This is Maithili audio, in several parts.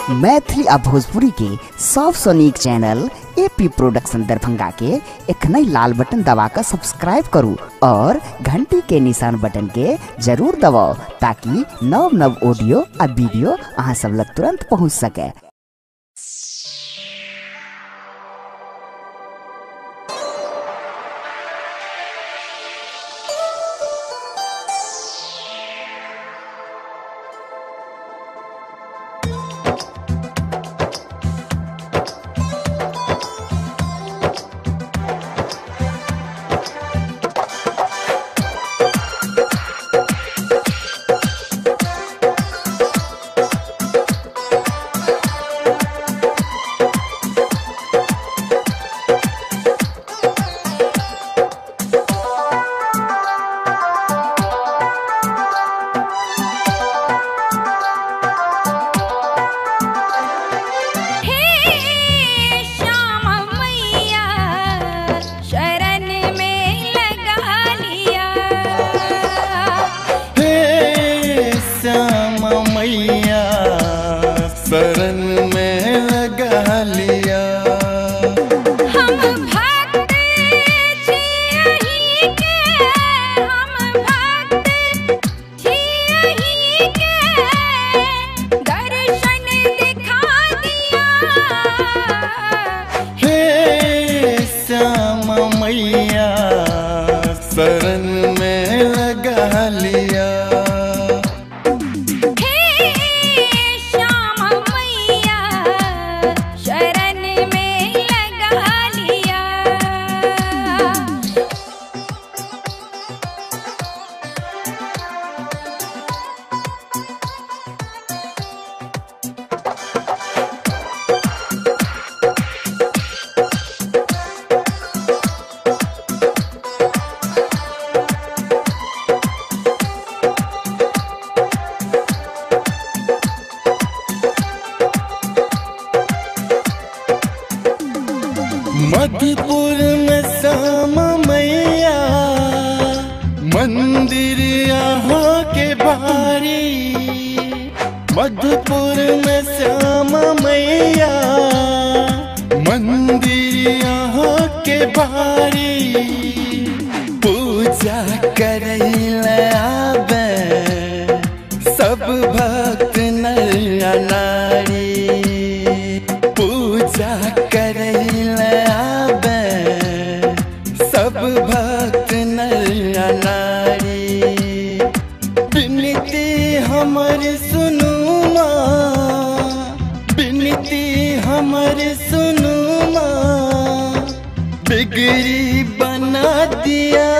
मैथिली आ भोजपुरी के सबसँ नीक चैनल एपी प्रोडक्शन दरभंगा के एखने लाल बटन दबा कर सब्सक्राइब करू और घंटी के निशान बटन के जरूर दबाओ ताकि नव नव ऑडियो आ वीडियो अहाँ सब लग तुरंत पहुंच सके। शरण में लगा लिया। हम भक्त छी अहीं के, हम भक्त छी अहीं के, दर्शन दिखा दिया। हे श्याम मैया शरण में लगा लिया। मधुपुर में श्याम मैया मंदिर यहाँ के बारी। मधुपुर में श्याम मैया मंदिर यहाँ के बारी। पूजा करैले आवे सब भक्त नर नारी। पूजा करैले आवे सब भक्त नर नारी। विनती हमर सुनू माँ, विनती हमर सुनू माँ, बिगड़ी बना दिया।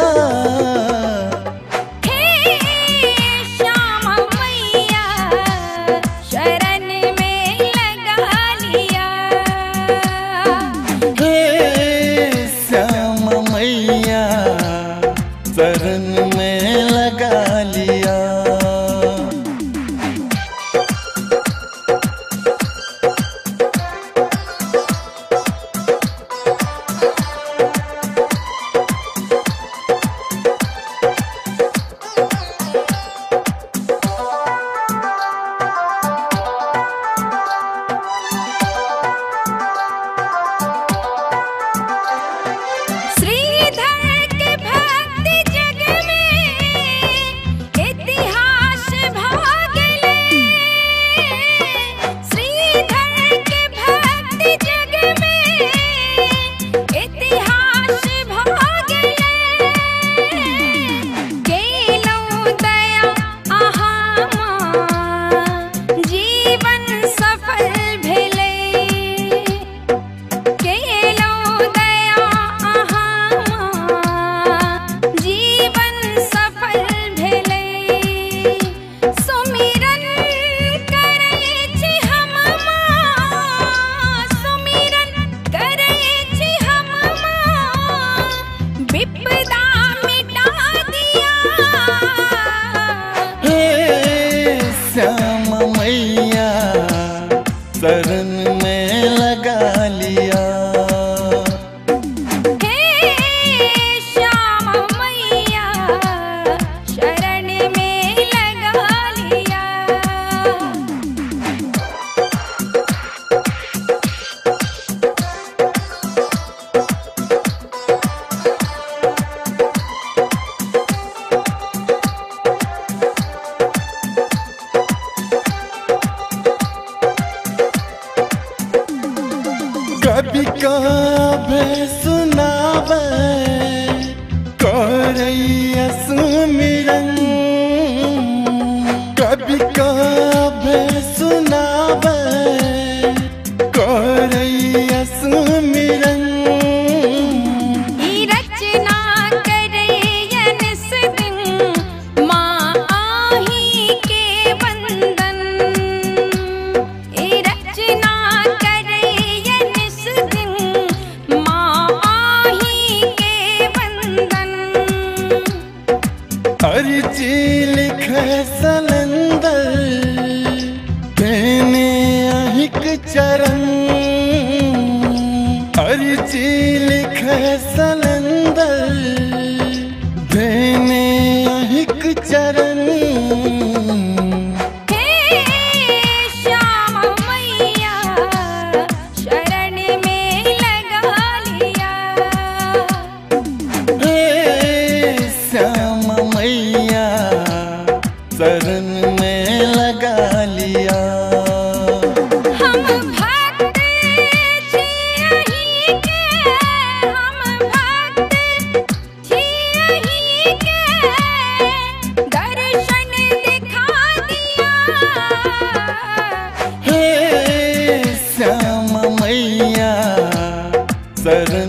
शरण में लगा लिया। श्याम मैया शरण में लगा लिया। हे श्याम मैया शरण में लगा लिया। कभी कभी सुनावे करैया सुमिरन, कभी कभी सुनावे करैया सुमिरन। ई रचना करैया निस दिन माँ आही के वंदन। ई रचना करैया निस दिन माँ आही के वंदन। अर्जी लिखे सलंदर देने अहिक चरण, अर्जी लिखे सलंदर देने अहिक चरण। हे श्याम मैया शरण में लगा लिया। हे श्याम मैया शरण में लगा लिया। हम भक्त छी अहीं के, हम भक्त छी अहीं के, दर्शन दिखा दिया। हे श्याम मैया शरण